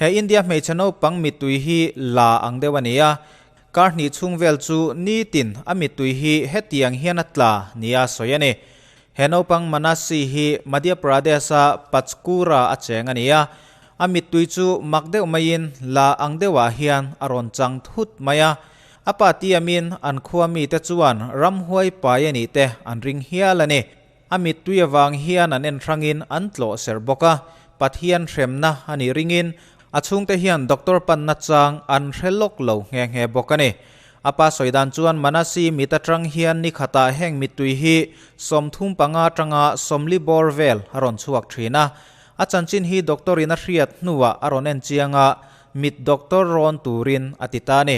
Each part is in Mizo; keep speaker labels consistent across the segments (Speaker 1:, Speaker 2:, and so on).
Speaker 1: He India hmeichhe naupang mittui hi la ang deuh a ni a, kar hnih chhung vel chu nitin a mittui hi hetiang hian a tla nia sawi a ni. He naupang Manasi hi Madhya Pradesh-a Panchkura a cheng a ni a, a mittui chu mak deuh maiin la ang deuhah hian a rawn chang thut mai a. A pa tiamin an khua mite chuan ramhuai pai a nih te an ring hial a ni. A mittui avang hian an en hrangin an tlawh ser bawk a, Pathian hremna a nih ringin a chhungte hian doctor panna chang an hre lawk lo nghe nghe bawk a ni. A pa sawi dan chuan Manasi mit atang hian ni khatah heng mittui hi 35 atanga 40 bawr vel a rawn chhuak thin a. A chanchin hi doctor in a hriat hnuah a rawn en chiang a, mit doctor rawn turin a ti ta a ni.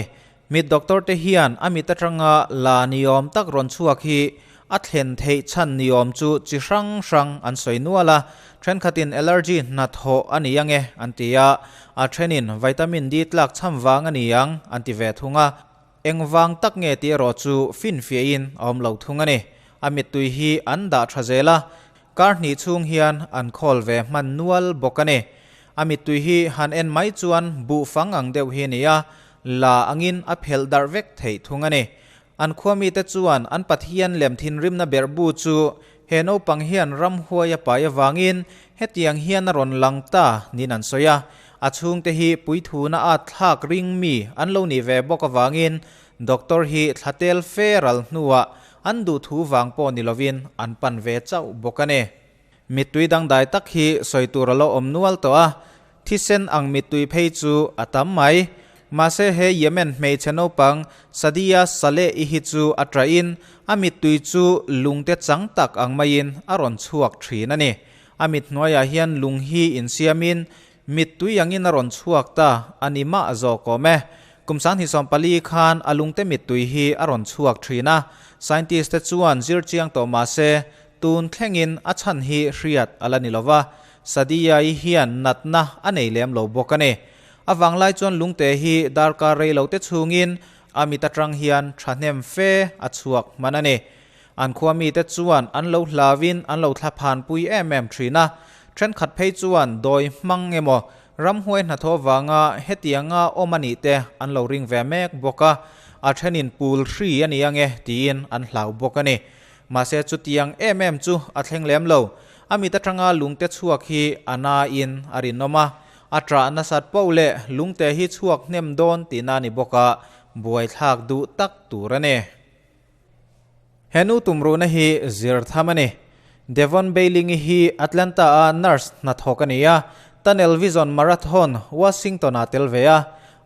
Speaker 1: Mit doctor te hian a mit atanga la niawm tak rawn chhuak hi a thlen theih chhan niawm chu chi hrang hrang an sawi nual a, thenkhatin allergy hnathawh a ni ang e an ti a, a thenin vitamin D tlak chham vang a ni ang an ti ve thung a. Engvang tak nge tih erawh chu finfiahin a awm lo thung a ni. A mittui hi an dah tha zel a, kar hnih chhung hian an khawl ve hman nual bawk a ni. A mittui hi han en mai chuan buhfang ang deuh hi a ni a, la angin a phelh darh vek theih thung a ni. An khua mite chuan an Pathian lem thinrimna berh bu chu he naupang hian ramhuai a pai avangin hetiang hian a rawn lang ta niin an sawi a. A chhungte hi puithuna at thlak ring mi an lo nih ve bawk avangin doctor hi thla tel fe ral hnuah an duhthu vang pawh ni lovin an pan ve chauh bawk a ni. Mittui dangdai tak hi sawi tur a lo awm nual tawh a, thisen ang mittui phei chu a tam mai. Mahse he Yemen hmeichhe naupang Sadia Saleh-i hi chu a ṭahin a mittui chu lungte chang tak ang maiin a rawn chhuak ṭhin a ni. A mit hnuaiah hian lung hi insiamin mittui angin a rawn chhuak ta a ni mah zawk awm e. Kum 2014 khan a lungte mittui hi a rawn chhuak ṭhin a, scientist te chuan zir chiang tawh mahse Tun thlengin a chhan hi hriat a la ni lo va, Sadia-i hian natna a nei lem lo bawk a ni. A vanglai chuan lungte hi darkar rei lo te chhungin a mit atang hian thahnem fe a chhuak hman a ni. An khua mite chuan an lo hlauin an lo thlaphanpui em em thin a, thenkhat phei chuan dawi hmang emaw ramhuai hnathawh vanga hetianga awm a nih te an lo ring ve mek bawk a, a thenin pul hri a ni ange tiin an hlau bawk a ni. Mahse chutiang em em chu a thleng lem lo. A mit atanga lungte chhuak hi a nain a rinawm a, a ṭah nasat poh leh lungte hi chhuak hnem dawn tihna a ni bawk a, buaithlak duh tak tur a ni. He nu tumruhna hi zir tham a ni. Devon Bailing-i hi Atlanta-a nurse hnathawk a ni a, Tunnel Vision Marathon Washington-ah tel ve a,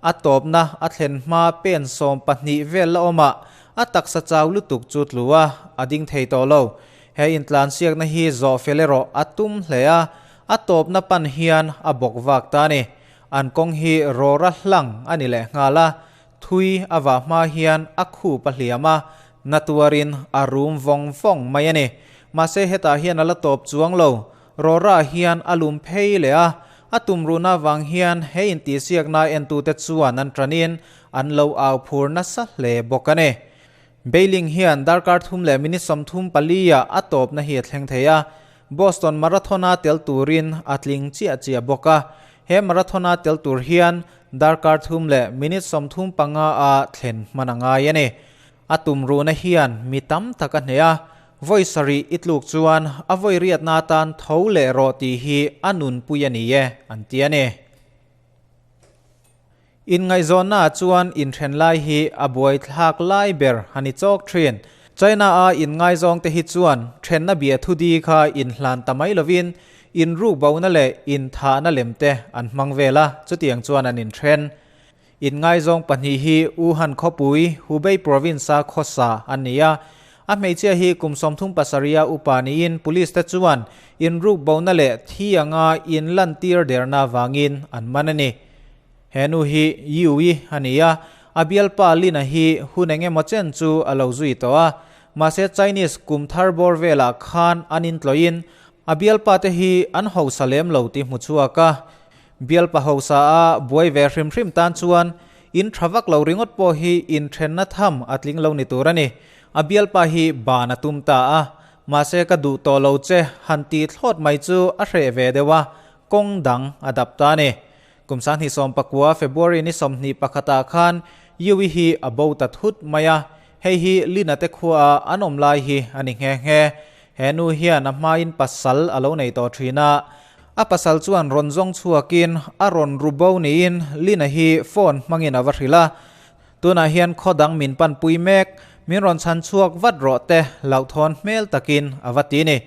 Speaker 1: A tawpna a thlen hma pen 12 vel la awmah a taksa chau lutuk chu tlu a, a ding thei tawh lo. He intlansiakna hi zawh fel erawh a tum hle a, a tawpna pan hian a bawk vak ta a ni. An kawng hi rawra hlang a ni leh nghal a, thui a vah hma hian a khup a hliam a, na tuarin a rum vawng vawng mai a ni. Mahse hetah hian a la tawp chuang lo, Rawra hian a lum phei leh a, a tumruhna vang hian he intihsiakna entute chuan an ṭanin an lo au phur nasa hle bawk a ni. Bailing hian darkar thum leh minute 34 ah a tawpna hi a thleng thei a, Boston Marathon-a tel turin a tling chiah chiah bawk a. He marathon-a tel tur hian darkar thum leh minute 35 a thlen hman a ngai a ni. A tumruhna hian mi tam tak a hneh a, vawi sarih i tluk chuan a vawi riatna atan tho leh rawh tih hi a nunpui a ni e, an ti a ni. Inngaihzawnnaah chuan inthen lai hi a buaithlak lai ber a ni chawk thin. China-a inngaizawngte hi chuan thenna bia thudi kha inhlan ta mai lovin inrukbona leh inthahna lemte an hmang vel a, chutiang chuan an inthen. Inngaizawng pahnih hi Wuhan khawpui, Hubei province-a khawsa an ni a. A hmeichhia hi kum 37 a upa niin police te chuan inruk bona leh thi anga inlantir derna avangin an man a ni. He nu hi Yui a ni a, a bialpa Lina hi hun eng emaw chen chu a lo zui tawh a. Mahse Chinese kum thar bawr velah khan an intlawhin a bialpa te hi an hausa lem lo tih hmu chhuak a. Bialpa hausa a buai ve hrim hrim tan chuan in tha vak lo ringawt pawh hi inthenna tham a tling lo ni tur a ni. A bialpa hi ban a tum ta a, mahse ka duh tawh lo che han ti thlawt mai chu a hreh ve deuh a, kawng dang a dap ta a ni. Kum 2019 February ni 21 ah khan Yui hi a bo ta thut mai a, hei hi Lina te khuaa an awm lai hi a ni nghe nghe. He nu hian a hmain pasal a lo nei tawh thin a, a pasal chuan rawn zawng chhuakin a rawn ru bo niin Lina hi phone hmangin a va hrilh a, Tunah hian khaw dang min panpui mek, min rawn chhan chhuak vat rawh te hlauhthawn hmel takin a va ti ni.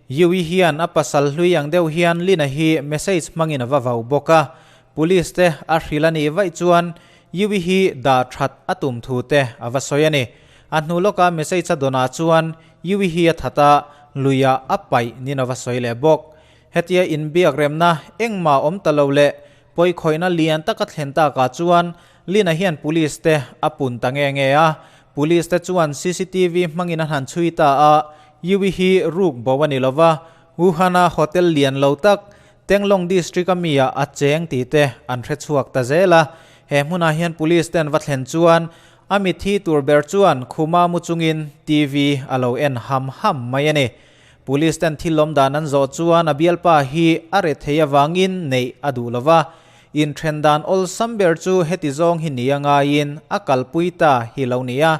Speaker 1: Yui hian a pasal hlui ang deuh hian Lina hi message hmangin a va vau bawk a, Police te a hrilh a nih vaih chuan Yui hi dah that a tum thu te a va sawi a ni. A hnu lawka message a dawnah chuan Yui hi a that a, luiah a paih nin a va sawi leh bawk. Hetia inbiak remna engmah awm ta lo leh Pawikhawihna lian taka thlen takah chuan Lina hian Police te a pun ta nge nge a, Police te chuan cctv hmangin an han chhui ta a, Yui hi ruk bo a ni lo va, Wuhan-a hotel lian lo tak, Tenglong District a mi ah a cheng tih te an hre chhuak ta zel a, he hmunah hian Police te an va thlen chuan a mitthi tur ber chuan khuma mu chungin TV a lo en ham ham mai a ni. Police ten thil lawm dan an zawh chuan a bialpa hi a re thei avangin neih a duh lo va, inthen dan awlsam ber chu heti zawng hi ni a ngaiin a kalpui ta hi lo ni a.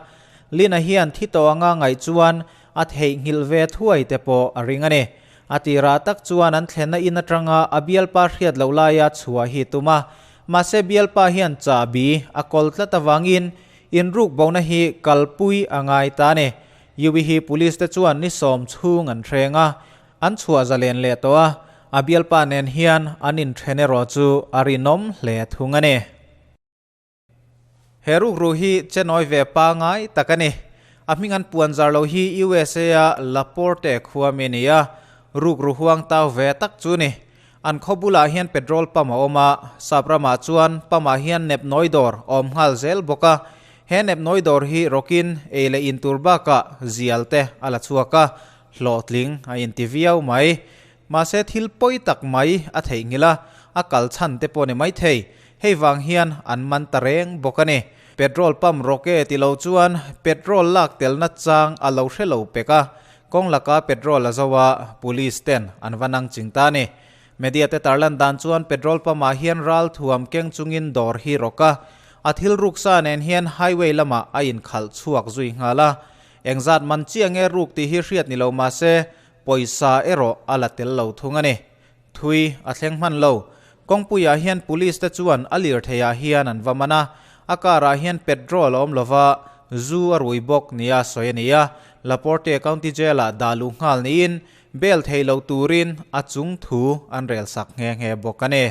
Speaker 1: Lina hian thi tawh anga ngaih chuan a theihnghilh ve thuai te pawh a ring a ni. A tirah tak chuan an thlenna in atanga a bialpa hriat loh laia chhuah hi tum a, mahse bialpa hian chahbi a kawl tlat avangin inrukbona hi kalpui a ngai ta a ni. Yui hi Police te chuan ni sawm chhung an hreng a, an chhuah zalen leh tawh a, a bialpa nen hian an inthen erawh chu a rinawm hle thung a ni. He rukru hi chenawi ve pangai tak a ni. A hming an puan zar lo hi USA a La Porte khua mi a ni a, rukru huang tau ve tak chu ni. An khaw bulah hian petrol pump a awm a, sap ramah chuan pump ah hian nepnawi dawr a awm nghal zel bawk a. He nepnawi dawr hi rawkin ei leh in tur bakah zial te a la chhuak a, hlawhtling a inti viau mai. Mahse thil pawi tak mai a theihnghilh a, a kal chhan te pawh ni maithei. Hei vang hian an man ta reng bawk a ni. Petrol pump rawk e ti lo chuan petrol lak telna chang a lo hre lo pek a, Kawng laka petrol a zo a, police ten an va nang ching ta a ni. Media te tarlan dan chuan petrol pump ah hian ral thuam keng chungin dawr hi rawk a, a thil ruk sa nen hian highway lamah a inkhalh chhuak zui nghal a. Engzat man chiah nge ruk tih hi hriat ni lo mahse pawisa erawh a la tel lo thung a ni. Thui a thleng hman lo. Kawngpuiah hian police te chuan a lirtheiah hian an va man a, a car ah hian petrol a awm lova, zu a rui bawk nia sawi a ni a. Laporte County Jail ah dah luh nghal niin bail thei lo turin a chung thu an rel sak nghe nghe bawk a ni.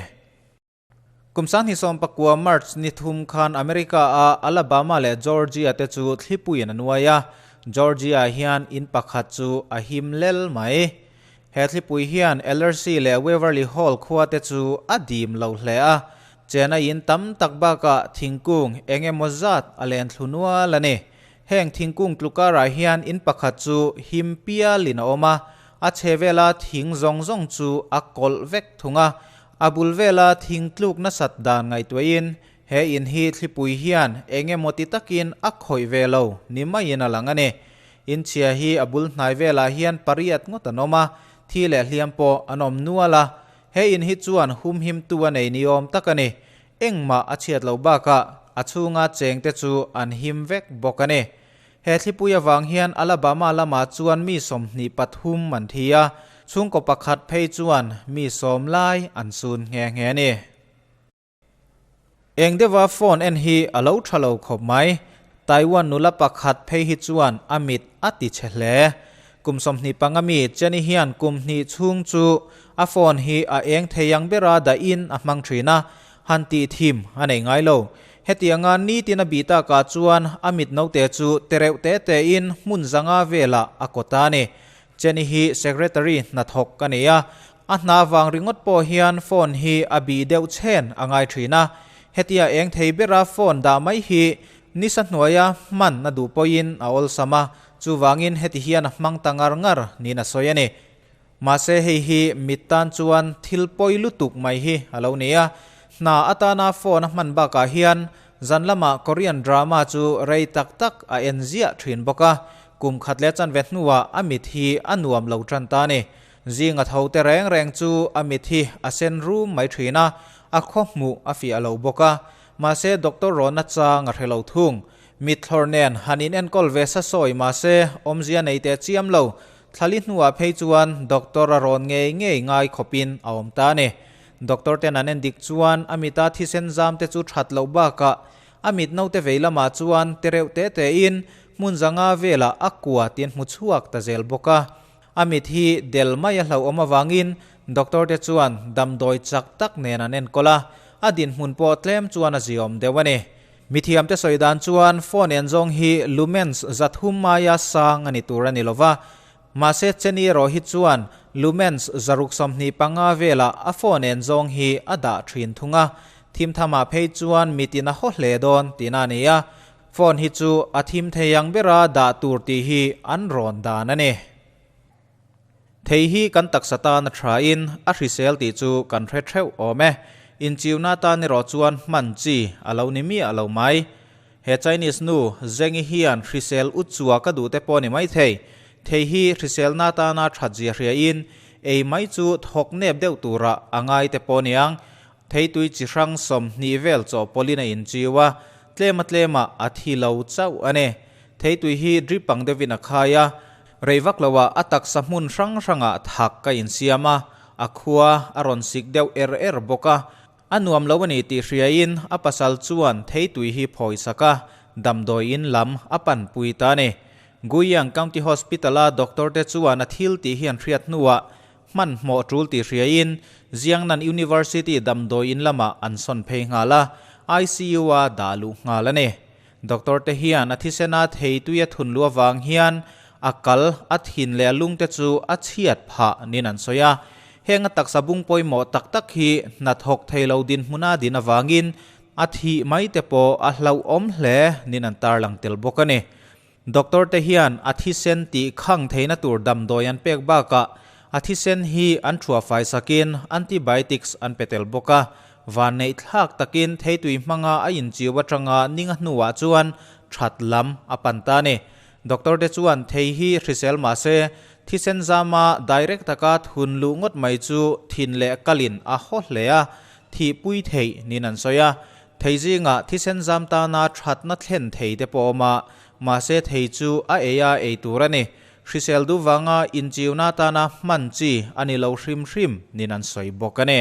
Speaker 1: Kum 2019 March ni thum khan America a Alabama leh Georgia te chu thlipuiin a nuai a, Georgia hian in pakhat chu a him lel mai. He thlipui hian Ellerslie leh Waverly Hall khua te chu a dim lo hle a, chena in tam tak bakah thingkung eng emaw zat a len thlu nual a ni. Heng thingkung tlukarah hian in pakhat chu him pialin a awm a, a chhe vela thing zawng zawng chu a kawlh vek thung a, A bul vela thing tluk nasat dan ngaihtuahin he in hi thlipui hian eng emaw ti takin a khawih ve lo ni maiin a lang a ni. In chhia hi a bul hnai velah hian pariat ngawt an awm a, thi leh hliam pawh an awm nual a. He in hi chuan humhimtu a nei ni awm tak a ni. Engmah a chhiat loh bakah a chhunga chengte chu an him vek bawk a ni. He thlipui avang hian Alabama lamah chuan mi 23 an thi a, chhungkaw pakhat phei chuan mi sawm lai an sun nghe nghe a ni. Eng deuha phone en hi a lo tha lo khawp mai. Taiwan nula pakhat phei hi chuan a mit a ti chhe hle. Kum 25 mi Jenny hian kum hnih chhung chu a phone hi a eng thei ang bera dahin a hmang thin a, han tih thim a nei ngai lo. Hetianga nitin a bih takah chuan a mit note chu tereuh te tein hmun zanga velah a kaw ta a ni. Jenny hi secretary hnathawk a ni a, a hna vang ringawt pawh hian phone hi a bih deuh chhen a ngai thin a. Hetia eng thei bera phone dah mai hi nisa hnuaia hman a duh pawhin a awlsam a, chuvangin heti hian a hmang ta ngar ngar niin a sawi a ni. Mahse hei hi mit tan chuan thil pawi lutuk mai hi a lo ni a, hna atana phone a hman bakah hian zan lamah Korean drama chu rei tak tak a en ziah thin bawk a, kum khat leh chanve hnuah a mit hi a nuam lo tan ta a ni. Zinga tho te reng reng chu a mit hi a sen rum mai thin a, A khaw hmuh a fiah lo bawk a, mahse doctor rawn a chang a hre lo thung. Mithlawr nen han in enkawl ve sa sawi mahse awmzia nei teh chiam lo. Thlali hnuah phei chuan doctor a rawn ngei ngei ngai khawpin a awm ta a ni. Doctor ten an en dik chuan a mita thisen zam te chu that loh bakah a mit naute vei lamah chuan te reuh te te in hmun zanga velah a kua tin hmu chhuak ta zel bawk a. A mit hi del mai a hlauhawm avangin doctor te chuan damdawi chak tak nen an enkawl a, a dinhmun pawh tlem chuan a ziawm deuh a ni. Mithiam te sawi dan chuan phone en zawng hi lumens 300 maia sang a ni tur a ni lova, mahse Cheni erawh hi chuan lumens 625 velah a phone en zawng hi a dah thin thung a, thim thamah phei chuan mitin a haw hle dawn tihna a ni a, Phone hi chu a thim thei ang bera dah tur tih hi an rawn dan a ni. Thei hi kan taksa tan a tha in a hrisel tih chu kan hre theuh awm e. Inchiuna tan erawh chuan hman chi a lo ni miah lo mai. He Chinese nu Zeng-i hian hrisel u chua ka duh te pawh a ni mai thei. Thei hi hriselna tana that zia hria in ei mai chu thawk nep deuh turah a ngai te pawh a niang. Theitui chi hrang 20 vel chawhpawlhin a inchiu a, tlema tlemah a thi lo chauh a ni. Theitui hi drip ang deuhin a khai a, rei vak loah a taksa hmun hrang hrangah thak a insiam a, a khua a rawn sik deuh er er bawk a. A nuam lo a ni tih hriain a pasal chuan theitui hi phawi sak a, damdawi in lam a panpui ta a ni. Guiyang County Hospital-a doctor te chuan a thil tih hi an hriat hnuah Hmanhmawh tul tih hriain Jiangnan University damdawi in lamah an sawn phei nghal a, ICU-a dah luh nghal a ni. Doctor te hian a thisena thei tui a thun luh avang hian a kal, a thin leh a lung te chu a chhiat phah niin an sawi a. Heng a taksa bung pawimawh tak tak hi hnathawk thei lo dinhmuna din avangin a thih mai te pawh a hlauhawm hle niin an tarlang tel bawk a ni. Doctor te hian a thisen tih khang theihna tur damdawi an pek bakah a thisen hi an thuah fai sakin antibiotics an pe tel bawk a. Vanneih thlak takin theitui hmanga a inchiu atanga ninga hnuah chuan that lam a pan ta a ni. Doctor te chuan thei hi hrisel mahse thisen zama direct taka thun luh ngawt mai chu thin leh kalin a haw hle a, thihpui theih niin an sawi a. Thei zingah thisen zam tana thatna thlen thei te pawh awm a, mahse thei chu a ei a ei tur a ni. Hrisel duh vanga inchiuna tana hman chi a ni lo hrim hrim niin an sawi bawk a ni.